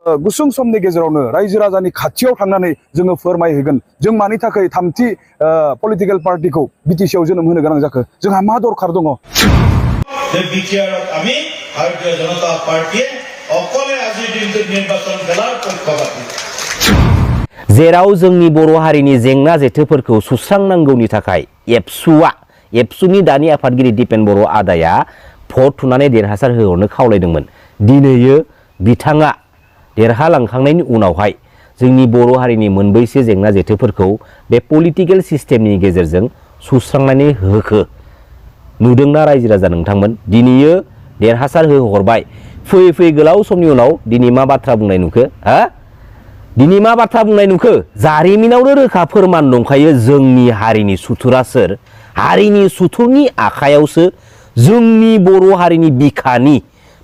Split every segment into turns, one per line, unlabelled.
गुसुं समनि गेजेरावनो रायजो राजानि खाथियाव थांनानै जोङो फोरमायहैगोन जों मानि थाखाय थामथि पलिटिकेल पार्टिखौ बिटिसिआव जोनोम होनो गोनां जाखो जोंहा मा दरखार दङ
আমি ভারতীয় জনতা পার্টিয়ে অকলে আজিৰ দিনটোত নিৰ্বাচন খেলাৰ পক্ষপাতী
जेराव जोंनि बर' हारिनि जेंना जेथोफोरखौ सुस्रांनांगौनि थाखाय एबसुनि दानि आफादगिरि दिपेन बर' आदाया भट थुनानै देरहासार होहरनो खावलायदोंमोन। दिनैयो बिथाङा देरहालांखांनायनि उनावहाय जोंनि बर' हारिनि मोनबैसे जेंना जेथोफोरखौ बे पलिटिकेल सिस्टेमनि गेजेरजों सुस्रांनानै होखो नुदोंना रायजो राजा नोंथांमोन? दिनैयो देरहासार होहरबाय। फैयै गोलाव समनि उनाव दिनै मा बाथ्रा बुंनाय नुखो? दिनै मा बाथ्रा बुंनाय नुखो? जारिमिनावनो रोखा फोरमान दंखायो जोंनि हारिनि सुथुरा सोर? हारिनि सुथुरनि आखायावसो जोंनि बर' हारिनि बिखानि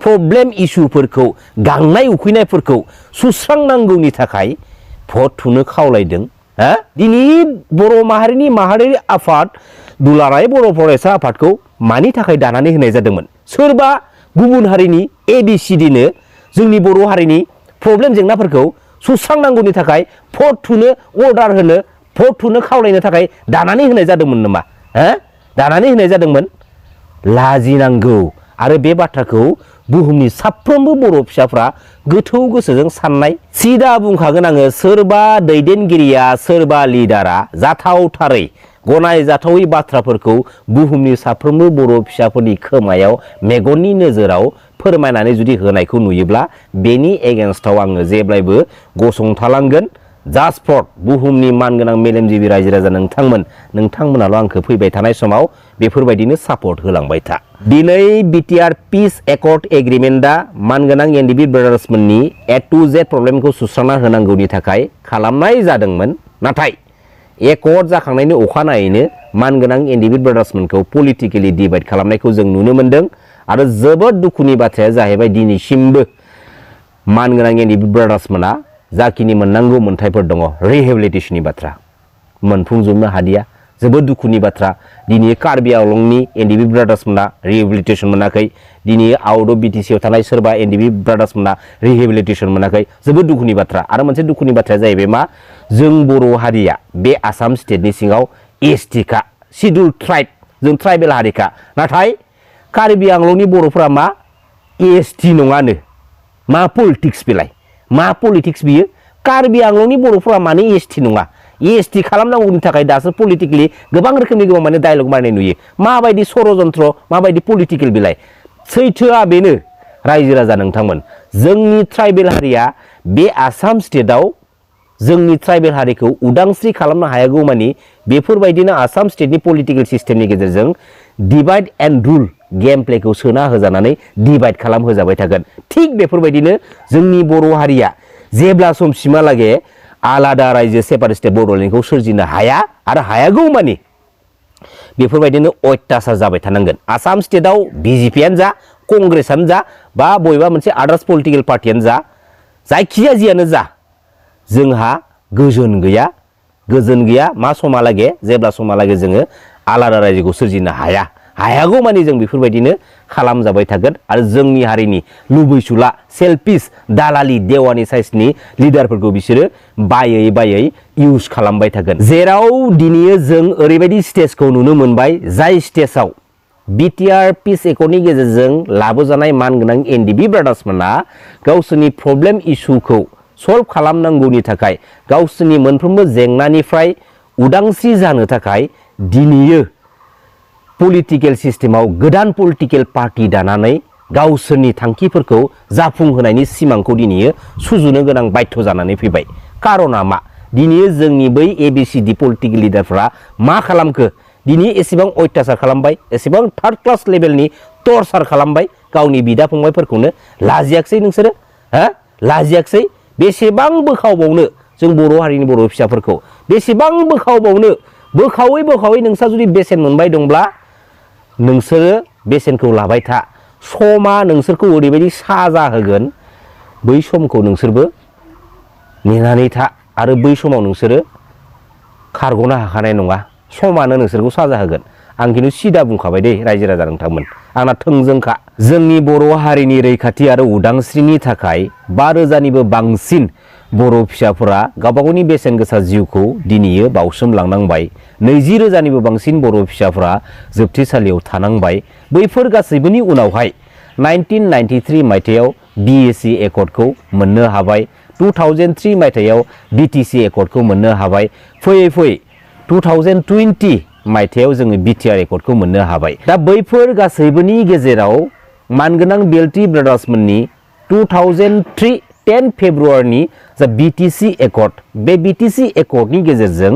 प्रब्लेम इस्युफोरखौ गांनाय उखैनायफोरखौ सुस्रांनांगौनि थाखाय भट थुनो खावलायदों। दिनै बर' माहारिनि माहारियारि आफाद दुलाराय बर' फरायसा आफादखौ मानि थाखाय दानानै होनाय जादोंमोन? सोरबा गुबुन हारिनि ABCDनो जोंनि बर' हारिनि प्रब्लेम जेंनाफोरखौ सुस्रांनांगौनि थाखाय भट थुनो अर्डार होनो भट थुनो खावलायनो थाखाय दानानै होनाय जादोंमोन नामा? दानानै होनाय जादोंमोन। लाजिनांगौ। आरो बे बाथ्राखौ बुहुमनि साफ्रोमबो बर' फिसाफ्रा गोथौ गोसोजों साननाय। सिदा बुंखागोन आङो, सोरबा दैदेनगिरिया सोरबा लिडारा जाथावथारै गनायजाथावै बाथ्राफोरखौ बुहुमनि साफ्रोमबो बर' फिसाफोरनि खोमायाव मेगननि नोजोराव फोरमायनानै जुदि होनायखौ नुयोब्ला बेनि एगेन्स्टआव आङो जेब्लायबो गसंथालांगोन। जास्ट फर बुहुमनि मानगोनां मेलेमजिबि रायजो राजा नोंथांमोनाल' आंखौ फैबाय थानाय समाव बेफोरबायदिनो सापर्ट होलांबाय था। दिनै BTR पिस एकर्ड एग्रिमेन्टआ मानगोनां NDP ब्रादार्समोननि A to Z प्रब्लेमखौ सुस्रांना होनांगौनि थाखाय खालामनाय जादोंमोन। नाथाय एकर्ड जाखांनायनि अखानायैनो मानगोनां NDP ब्रादार्समोनखौ पलिटिकेलि डिभाइड खालामनायखौ जों नुनो मोन्दों। आरो जोबोद दुखुनि बाथ्राया जाहैबाय दिनैसिमबो मानगोनां NDP ब्रादार्समोना जाखिनि मोननांगौ मोन्थायफोर दङ रिहेबिलिटेसननि बाथ्रा मोनफुंजोबनो हादिया। जोबोद दुखुनि बाथ्रा। दिनै कार्बि आंलंनि NDP ब्रादार्समोना रिहेबिलिटेसन मोनाखै। दिनै आउट अफ BTCआव थानाय सोरबा NDP ब्रादार्समोना रिहेबिलिटेसन मोनाखै। जोबोद दुखुनि बाथ्रा। आरो मोनसे दुखुनि बाथ्राया जाहैबाय मा, जों बर' हारिया बे आसाम स्टेटनि सिङाव ST खा, सिडुल ट्राइब, जों ट्राइबेल हारिखा। नाथाय कार्बि आंलंनि बर'फोरा मा ST नङानो? मा पलिटिक्स बेलाय? मा पलिटिक्स बियो? कार्बि आंलंनि बर'फोरा मानो ST नङा? ST खालामनांगौनि थाखाय दासो पलिटिकेलि गोबां रोखोमनि गोबां माने डायलग मारिनाय नुयो। माबायदि षड़यन्त्र, माबायदि पलिटिकेल बेलाय? सैथोआ बेनो रायजो राजा नोंथांमोन, जोंनि ट्राइबेल हारिया बे आसाम स्टेटआव जोंनि ट्राइबेल हारिखौ उदांस्रि खालामनो हायागौ मानि बेफोरबायदिनो आसाम स्टेटनि पलिटिकेल सिस्टेमनि गेजेरजों डिभाइड एन्ड रुल गेम प्लेखौ सोना होजानानै डिभाइड खालामहोजाबाय थागोन। थिग बेफोरबायदिनो जोंनि बर' हारिया जेब्ला समसिमहालागै आलादा रायजो सेपारेट स्टेट बड'लेण्डखौ सोरजिनो हाया आरो हायागौ मानि बेफोरबायदिनो अत्याचार जाबाय थानांगोन। आसाम स्टेटआव BJPयानो जा, कंग्रेसआनो जा, बा बबेबा मोनसे आदार्स पलिटिकेल पार्टियानो जा, जायखिजाया जियानो जा, जोंहा गोजोन गैया। मा समालागै? जेब्ला समालागै जोङो आलादा रायजोखौ सोरजिनो हायागौ मानि जों बेफोरबायदिनो खालामजाबाय थागोन। आरो जोंनि हारिनि लुबैसुला सेल्फिस दालालि देवानि साइसनि लिडारफोरखौ बिसोरो बायै इउज खालामबाय थागोन। जेराव दिनै जों ओरैबायदि स्टेजखौ नुनो मोनबाय, जाय स्टेजाव BTR पिस एकर्डनि गेजेरजों लाबोजानाय मानगोनां NDP ब्रादार्समोना गावसोरनि प्रब्लेम इस्युखौ सल्भ खालामनांगौनि थाखाय गावसोरनि मोनफ्रोमबो जेंनानिफ्राय उदांस्रि जानो थाखाय दिनैयो पलिटिकेल सिस्टेमाव गोदान पलिटिकेल पार्टि दानानै गावसोरनि थांखिफोरखौ जाफुंहोनायनि सिमांखौ दिनैयो सुजुनो गोनां बाध्य जानानै फैबाय। कारना मा? दिनै जोंनि बै ABCD पलिटिकेल लिडारफ्रा मा खालामखो? दिनै एसेबां अत्याचार खालामबाय, एसेबां थार्ड क्लास लेभेलनि टर्चार खालामबाय गावनि बिदा फंबायफोरखौनो। लाजियाखसै नोंसोरो? लाजियाखसै? बेसेबां बोखावबावनो जों बर' हारिनि बर' फिसाफोरखौ? बेसेबां बोखावबावनो? बोखावै नोंस्रा जुदि बेसेन मोनबाय दंब्ला नोंसोरो बेसेनखौ लाबाय था। समा नोंसोरखौ ओरैबायदि साजा होगोन, बै समखौ नोंसोरबो नेनानै था। आरो बै समाव नोंसोरो खारग'नो हाखानाय नङा। समानो नोंसोरखौ साजा होगोन। आं खिन्थु सिदा बुंखाबाय दे रायजो राजा नोंथांमोन आंना थोंजोंखा जोंनि बर' हारिनि रैखाथि आरो उदांस्रिनि थाखाय 5,000निबो बांसिन बर' फिसाफोरा गावबा गावनि बेसेन गोसा जिउखौ दिनैयो बावसोमलांनांबाय 20,000निबो बांसिन बर' फिसाफोरा जोबथेसालियाव थानांबाय बैफोर गासैबोनि उनावहाय 1993 मायथाइयाव BAC एकर्डखौ मोननो हाबाय 2003 मायथाइयाव BTC एकर्डखौ मोननो हाबाय फैयै फैयै 2020 मायथाइयाव जोङो BTR एकर्डखौ मोननो हाबाय दा बैफोर गासैबोनि गेजेराव मानगोनां बेल्टी ब्रादार्समोननि 2003 10 फेब्रुवारिनि जा BTC एकर्ड बे BTC एकर्डनि गेजेरजों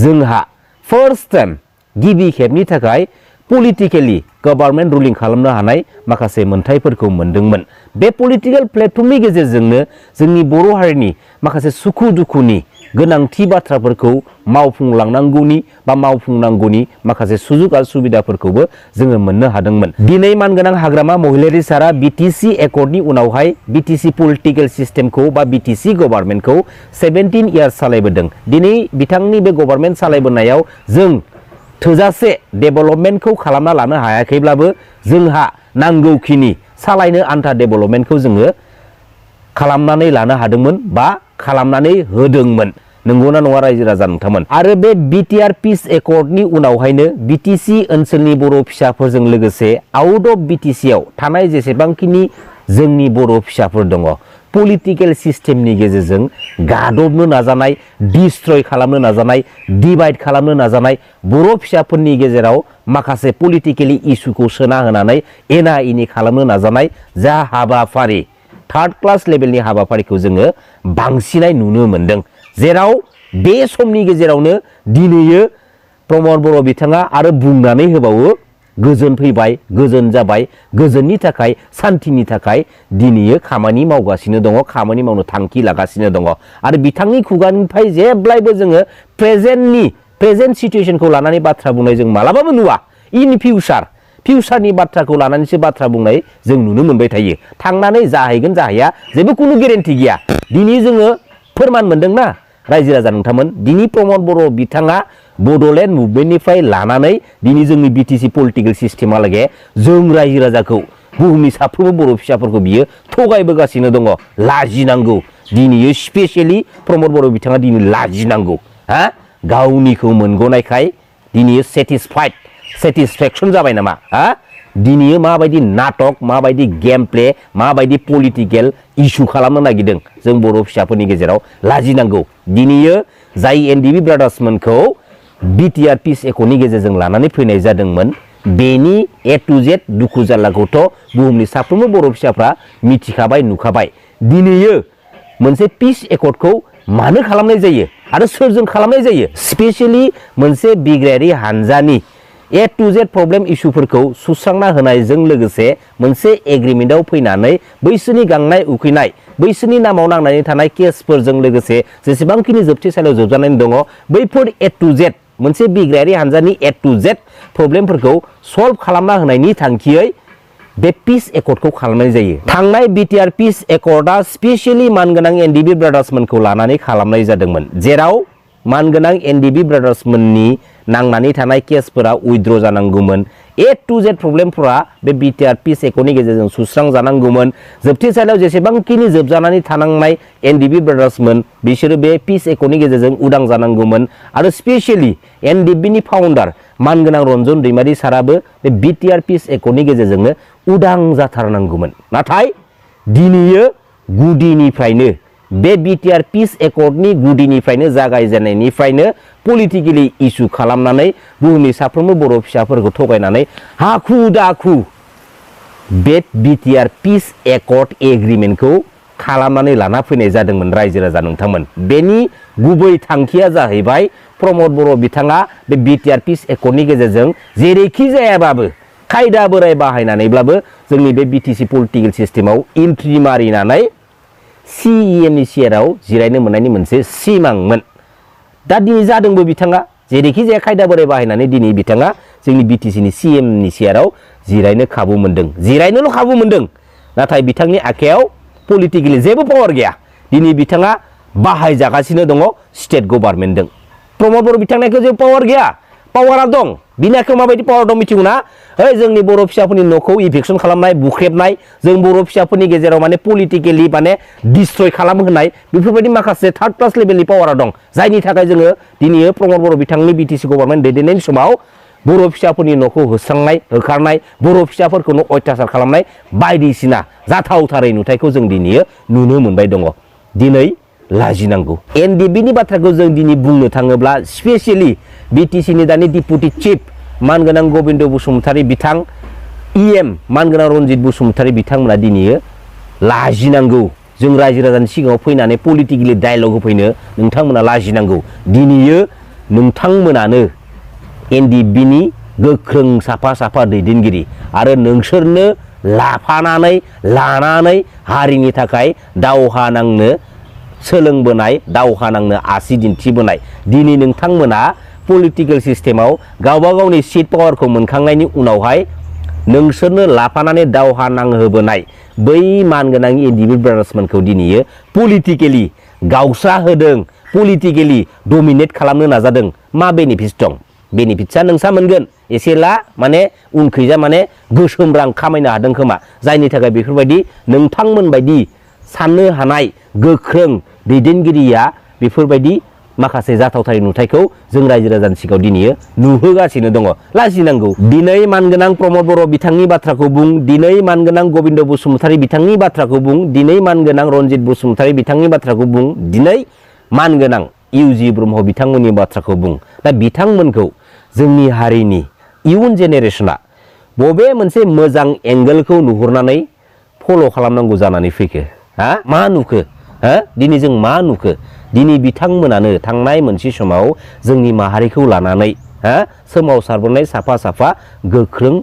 जोंहा फार्स्ट टाइम गिबि खेबनि थाखाय पलिटिकेलि गभर्नमेन्ट रुलिं खालामनो हानाय माखासे मोनथायफोरखौ मोनदोंमोन बे पलिटिकेल प्लेटफर्मनि गेजेरजोंनो जोंनि बर' हारिनि माखासे सुखु दुखुनि गोनांथि बाथ्राफोरखौ मावफुंलांनांगौनि बा मावफुंनांगौनि माखासे सुजुग आरो सुबिदाफोरखौबो जोङो मोननो हादोंमोन दिनै मानगोनां हाग्रामा महिलारि सारा BTC एकर्डनि उनावहाय BTC पलिटिकेल सिस्टेमखौ बा BTC गभर्नमेन्टखौ 17 इयार्स सालायबोदों दिनै बिथांनि बे गभर्नमेन्ट सालायबोनायाव जों थोजासे डेभेलपमेन्टखौ खालामना लानो हायाखैब्लाबो जोंहा नांगौखिनि सालायनो आन्था डेभेलपमेन्टखौ जोङो खालामनानै लानो हादोंमोन बा खालामनानै होदोंमोन नंगौना नङा रायजो राजा नोंथांमोन आरो बे BTR पिस एकर्डनि उनावहायनो BTC ओनसोलनि बर' फिसाफोरजों लोगोसे आउट अफ BTC आव थानाय जेसेबांखिनि जोंनि बर' फिसाफोर दङ पलिटिकेल सिस्टेमनि गेजेरजों गादबनो नाजानाय डिस्ट्रय खालामनो नाजानाय डिभाइड खालामनो नाजानाय बर' फिसाफोरनि गेजेराव माखासे पलिटिकेलि इस्युखौ सोना होनानै एना एनि खालामनो नाजानाय जा हाबाफारि थार्ड क्लास लेभेलनि हाबाफारिखौ जोङो बांसिनै नुनो मोनदों जेराव बे समनि गेजेरावनो दिनैयो प्रमद बर' बिथाङा आरो बुंनानै होबावो गोजोन फैबाय गोजोन जाबाय गोजोननि थाखाय सान्थिनि थाखाय दिनैयो खामानि मावगासिनो दङ खामानि मावनो थांखि लागासिनो दङ आरो बिथांनि खुगानिफ्राय जेब्लायबो जोङो प्रेजेन्ट सिचुएसनखौ लानानै बाथ्रा बुंनाय जों मालाबाबो नुवा इन फिउचारनि बाथ्राखौ लानानैसो बाथ्रा बुंनाय जों नुनो मोनबाय थायो थांनानै जाहैगोन जाहैया जेबो कुनु गेरेन्टि गैया दिनै जोङो फोरमान मोनदोंना रायजो राजा नोंथांमोन दिनै प्रमद बर' बिथाङा बड'लेण्ड मुभमेन्टनिफ्राय लानानै दिनै जोंनि BTC पलिटिकेल सिस्टेमालागे जों रायजो राजाखौ बुहुमनि साफ्रोमबो बर' फिसाफोरखौ बियो थगायबोगासिनो दङ लाजिनांगौ दिनैयो स्पेसियेलि प्रमद बर' बिथाङा दिनै लाजिनांगौ हा गावनिखौ मोनगनायखाय दिनैयो सेटिसफेक्सन जाबाय नामा हा दिनैयो माबायदि नाटक माबायदि गेम प्ले माबायदि पलिटिकेल इस्यु खालामनो नागिरदों जों बर' फिसाफोरनि गेजेराव लाजिनांगौ दिनैयो जाय NDB ब्रादार्समोनखौ BTR पिस एकर्डनि गेजेरजों लानानै फैनाय जादोंमोन बेनि A to Z दुखु जारलाखौथ' बुहुमनि साफ्रोमबो बर' फिसाफ्रा मिथिखाबाय नुखाबाय दिनैयो मोनसे पिस एकर्डखौ मानो खालामनाय जायो आरो सोरजों खालामनाय जायो स्पेसियेलि मोनसे बिग्रायारि हानजानि A to Z प्रब्लेम इस्युफोरखौ सुस्रांना होनायजों लोगोसे मोनसे एग्रिमेन्टआव फैनानै बैसोरनि गांनाय उखैनाय बैसोरनि नामाव नांनानै थानाय केसफोरजों लोगोसे जेसेबांखिनि जोबथेसालियाव जोबजानानै दङ बैफोर A to Z मोनसे बिग्रायारि हानजानि A to Z प्रब्लेमफोरखौ सल्भ खालामना होनायनि थांखियै बे पिस एकर्डखौ खालामनाय जायो थांनाय BTR पिस एकर्डआ स्पेसियेलि मानगोनां NDB ब्रादार्समोनखौ लानानै खालामनाय जादोंमोन जेराव मानगोनां NDB ब्रादार्समोननि नांनानै थानाय केसफोरा उइथड्र जानांगौमोन A to Z प्रब्लेमफोरा बे BTR पिस एकर्डनि गेजेरजों सुस्रांजानांगौमोन जोबथेसालियाव जेसेबांखिनि जोबजानानै थानांनाय NDB ब्रादार्समोन बिसोरो बे पिस एकर्डनि गेजेरजों उदां जानांगौमोन आरो स्पेसियेलि NDBनि फाउन्डार मानगोनां रन्जन दैमारि साराबो बे BTR पिस एकर्डनि गेजेरजोंनो उदां जाथारनांगौमोन नाथाय दिनैयो गुदिनिफ्रायनो बे BTR पिस एकर्डनि गुदिनिफ्रायनो जागायजेननायनिफ्रायनो पलिटिकेलि इस्यु खालामनानै बुहुमनि साफ्रोमबो बर' फिसाफोरखौ थगायनानै हाखु दाखु बे BTR पिस एकर्ड एग्रिमेन्टखौ खालामनानै लाना फैनाय जादोंमोन रायजो राजा नोंथांमोन बेनि गुबै थांखिया जाहैबाय प्रमद बर' बिथाङा बे BTR पिस एकर्डनि गेजेरजों जेरैखि जायाबाबो खायदा बोराय बाहायनानैब्लाबो जोंनि बे BTC पलिटिकेल सिस्टेमाव एन्ट्रि मारिनानै CEM नि चेयाराव जिरायनो मोननायनि मोनसे सिमांमोन दा दिनै जादोंबो बिथाङा जेरैखि जाया खायदा बोराय बाहायनानै दिनै बिथाङा जोंनि BTC नि CM नि चेयाराव जिरायनो खाबु मोनदों जिरायनोल' खाबु मोनदों नाथाय बिथांनि आखायाव पलिटिकेलि जेबो पावार गैया दिनै बिथाङा बाहायजागासिनो दङ स्टेट गभर्नमेन्टजों प्रमद बर' बिथांनिखौ जेबो पावार गैया पावारा दं बिनि आखायाव माबायदि पावार दं मिथिगौ ना जोंनि बर' फिसाफोरनि न'खौ इभिक्सन खालामनाय बुख्रेबनाय जों बर' फिसाफोरनि गेजेराव माने पलिटिकेलि माने डिस्ट्रय खालामहोनाय बेफोरबायदि माखासे थार्ड क्लास लेभेलनि पावारा दं जायनि थाखाय जोङो दिनै प्रमद बर' बिथांनि बिटिसि गभर्नमेन्ट दैदेननायनि समाव बर' फिसाफोरनि न'खौ होस्रांनाय होखारनाय बर' फिसाफोरखौनो अयथासार खालामनाय बायदिसिना जाथावथारै नुथायखौ जों दिनै नुनो मोनबाय दङ दिनै लाजिनांगौ एनडिबिनि बाथ्राखौ जों दिनै बुंनो थाङोब्ला स्पेसियेलि बिटिसिनि दानि डिपुटि चिफ मानगोनां गबिन्द बसुमतारी बिथां इएम मानगोनां रनजित बसुमतारी बिथांमोना दिनै लाजिनांगौ जों रायजो राजानि सिगाङाव फैनानै पलिटिकेलि डायलग होफैनो नोंथांमोना लाजिनांगौ दिनै नोंथांमोनानो एनडिबिनि गोख्रों साफा साफा दैदेनगिरि आरो नोंसोरनो लाफानानै लानानै हारिनि थाखाय दावहा नांनो सोलोंबोनाय दावहा नांनो आसि दिन्थिबोनाय दिनै नोंथांमोना पलिटिकेल सिस्टेमाव गावबा गावनि सिट पावारखौ मोनखांनायनि उनावहाय नोंसोरनो लाफानानै दावहा नांहोबोनाय बै मानगोनां एनडिबि ब्रादार्समोनखौ दिनै पलिटिकेलि गावस्रा होदों पलिटिकेलि डमिनेट खालामनो नाजादों मा बेनिफिट्स दं बेनिफिट्सआ नोंसा मोनगोन एसेला माने उनखैजा माने गोसोम रां खामायनो हादों खोमा जायनि थाखाय बेफोरबायदि नोंथांमोन बायदि साननो हानाय गोख्रों दैदेनगिरिया बेफोरबायदि माखासे जाथावथारै नुथायखौ जों रायजो राजानि सिगाङाव दिनै नुहोगासिनो दङ लाजिनांगौ दिनै मानगोनां प्रमद बर' बिथांनि बाथ्राखौ बुं दिनै मानगोनां गबिन्द बसुमतारी बिथांनि बाथ्राखौ बुं दिनै मानगोनां रनजित बसुमतारी बिथांनि बाथ्राखौ बुं दिनै मानगोनां इउजि ब्रह्म बिथांमोननि बाथ्राखौ बुं दा बिथांमोनखौ जोंनि हारिनि इयुन जेनेरेसना बबे मोनसे मोजां एंगेलखौ नुहुरनानै फल' खालामनांगौ जानानै फैखो मा नुखो दिनै जों मा नुखो दिनै बिथांमोनानो थांनाय मोनसे समाव जोंनि माहारिखौ लानानै सोमावसारबोनाय साफा साफा गोख्रों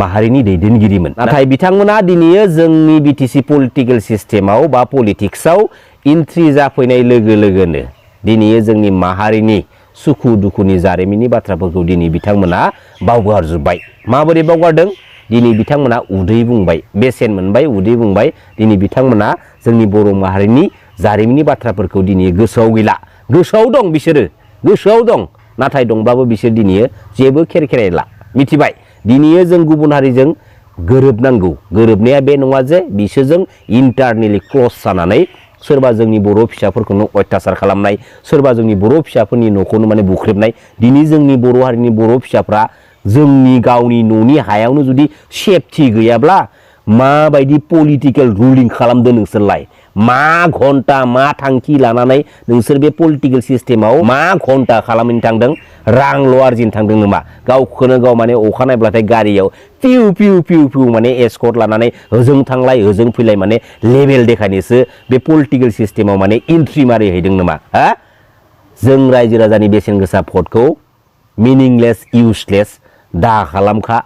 माहारिनि दैदेनगिरिमोन नाथाय बिथांमोना दिनै जोंनि बिटिसि पलिटिकेल सिस्टेमाव बा पलिटिक्सआव एन्ट्रि जाफैनाय लोगो लोगोनो दिनै जोंनि माहारिनि सुखु दुखुनि जारिमिननि बाथ्राफोरखौ दिनै बिथांमोना बावगारजोब्बाय माबोरै बावगारदों दिनै बिथांमोना उदै बुंबाय बेसेन मोनबाय उदै बुंबाय दिनै बिथांमोना जोंनि बर' माहारिनि जारिमिननि बाथ्राफोरखौ दिनै गोसोआव गैला गोसोआव दं बिसोरो गोसोआव दं नाथाय दंब्लाबो बिसोर दिनै जेबो खेरखेरायला मिथिबाय दिनै जों गुबुन हारिजों गोरोबनांगौ गोरोबनाया बे नङा जे बिसोरजों इन्टारनेलि क्लस जानानै सोरबा जोंनि बर' फिसाफोरखौनो अयथासार खालामनाय सोरबा जोंनि बर' फिसाफोरनि न'खौनो माने बुख्रेबनाय दिनै जोंनि बर' हारिनि बर' फिसाफ्रा जोंनि गावनि न'नि हायावनो जुदि सेफटि गैयाब्ला माबायदि पलिटिकेल रुलिं खालामदों नोंसोरलाय मा घन्टा मा थांखि लानानै नोंसोर बे पलिटिकेल सिस्टेमाव मा घन्टा खालामनो थांदों रांल' आरजिनो थांदों नामा गावखौनो गाव माने अखा नायब्लाथाय गारियाव पिउ पिउ पिउ पिउ माने एस्कर्ट लानानै होजों थांलाय होजों फैलाय माने लेभेल देखायनोसो बे पलिटिकेल सिस्टेमाव माने एन्ट्रि मारिहैदों नामा जों रायजो राजानि बेसेन गोसा भटखौ मिनिंलेस इउसलेस दा खालामखा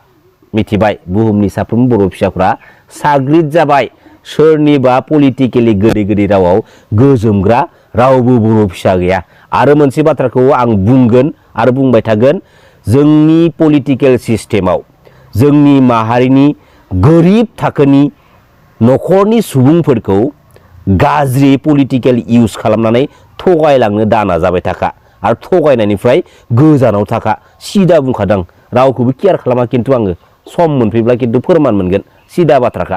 मिथिबाय बुहुमनि साफ्रोम बर' फिसाफ्रा साग्रिद जाबाय सोरनिबा पलिटिकेलि गोदै गोदै रावाव गोजोमग्रा रावबो बर' फिसा गैया आरो मोनसे बाथ्राखौ आं बुंगोन आरो बुंबाय थागोन जोंनि पलिटिकेल सिस्टेमाव जोंनि माहारिनि गोरिब थाखोनि न'खरनि सुबुंफोरखौ गाज्रि पलिटिकेल इउज खालामनानै थगायलांनो दा नाजाबाय थाखा आरो थगायनायनिफ्राय गोजानाव थाखा सिदा बुंखादों रावखौबो केयार खालामा खिन्थु आङो सम मोनफैब्ला खिन्थु फोरमान मोनगोन सिदा बाथ्राखा